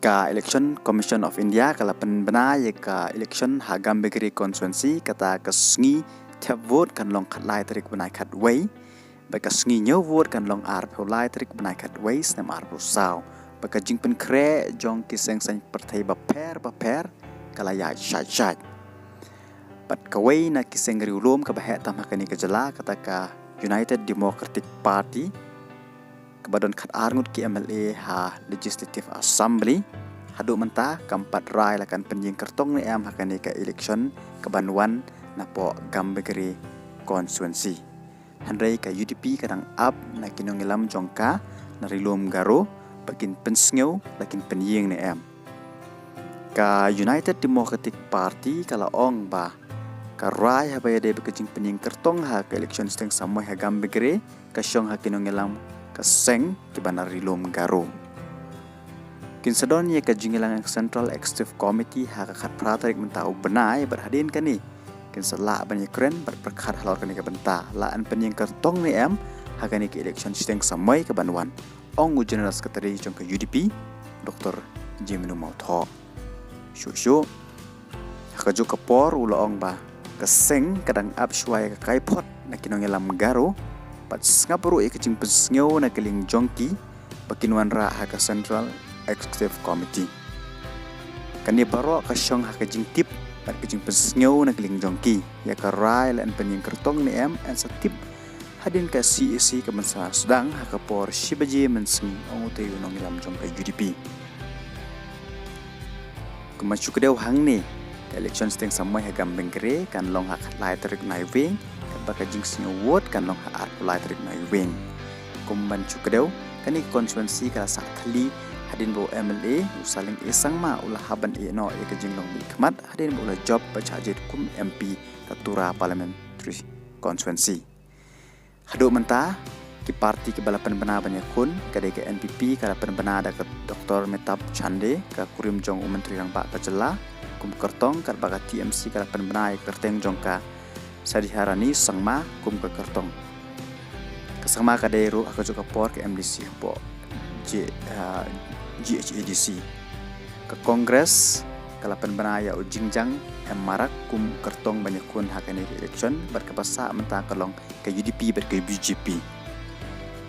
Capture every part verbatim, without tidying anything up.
Ka Election Commission of India ka la pynbna ïa ka election ha Gambegre constituency, kata ka sngi thep vote kan long khatlai tarik bnai khatwei, bad ka sngi ñiew vote kan long arphew lai tarik bnai khatwei snem arphew saw. Bad ka jingpynkhreh jong ki seng saiñ pyrthei bapher bapher ka la ïaid shait shait. Bad kawei na ki seng riewlum kaba heh tam ha kane ka jylla, kata ka United Democratic Party, kaba don khatar ngut ki M L A ha Legislative Assembly, haduh mynta kam pat rai la kan pynïeng kyrtong ne em ha kane ka election kaban wan napoh Gambegre constituency. Hynrei ka U D P ka dang ap na ki nongïalam jong ka na Ri Lum Garo ba kin pynsngew la kin pynïeng ne em. Ka United Democratic Party ka la ong ba ka rai haba ïadei bad ka jingpynïeng kyrtong ha ka election shiteng samoi ha Gambegre ka shong ha ki nongïalam ka seng kiba na Ri Lum Garo. Kin sa don ïa ka jingïalang Central Executive Committee ha ka khatphra tarik mynta u bnai, bad hadien kane kin sa lah ban ïakren bad pyrkhat halor kane ka bynta, la yn pynïeng kyrtong ne em ha kane ka election shiteng samoi kaban wan, ong u General Secretary jong ka U D P, Doctor Jemino Mawthoh. Shuh shuh ha kajuh ka por u la ong ba ka seng ka dang ap shuwa ïa ka kaiphod na ki nongïalam Garo, bad sngap ruh ïa ka jingpynsngew na ka liang jong ki ba kin wanrah ha ka Central Executive Committee. Kane baroh ka shong ha ka jingtip bad ka jingpynsngew na ka liang jong ki. Ïa ka rai la yn pynïeng kyrtong ne em yn sa tip hadien ka C E C kaban sa sdang ha ka por shi baje mynsngi, ong utei u nongïalam jong ka U D P. Kumban shu kdew hangne, ka election shiteng samoi ha Gambegre kan long ha khatlai tarik Naiwieng, katba ka jingsngew vote kan long ha arphew lai tarik Naiwieng. Kumban shu kdew, kane ka constituency ka la sah thylli hadien ba u M L A u Saleng A Sangma u la hap ban ïeh noh ïa ka jinglong mihkhmat hadien ba u la jop ba shah jied kum M P ka Tura Parliamentary Constituency. Haduh mynta ki party kiba la pynbna ban ïakhun, ka dei ka N P P ka la pynbna da ka Doctor Metab Chande, ka kurim jong u Myntri Rangbah ka jylla, kum kyrtong, katba ka T M C ka la pynbna ïa ka kyrteng jong ka Sadhiarani Sangma kum ka kyrtong. Ka Sangma ka dei ruh ha kajuh ka por ka M D C hapoh G, ah, G H A D C. Ka Congress ka la pynbna ïa u Jingjang M Marak kum kyrtong ban ïakhun ha kane ka election, bad kaba sah mynta ka long ka U D P bad ka B J P.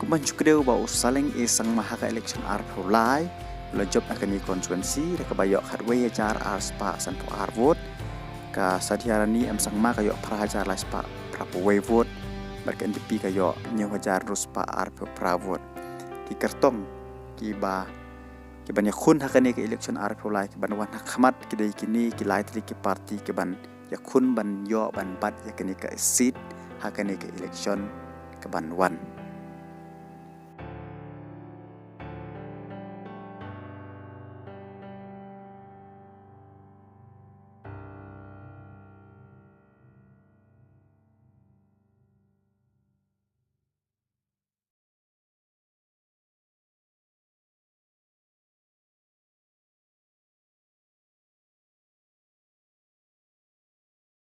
Kumban shu kdew ba u Saleng A Sangma ha ka election arphew lai u la jop na kane ka constituency da kaba ïoh khatwei hajar ar spah sanphew ar vote. Ka Sadhiarani M Sangma ka ïoh phra hajar lai spah phraphew wei vote, bad ka N P P ka ïoh hynñiew hajar hynriew spah arphew phra vote. Ki kyrtong kiba, kiban ïakhun ha kane ka election arphew lai kaban wan ha khmat ki dei kine ki lai tylli ki party kiban ïakhun ban ïoh ban bat ïa kane ka seat ha kane ka election kaban wan.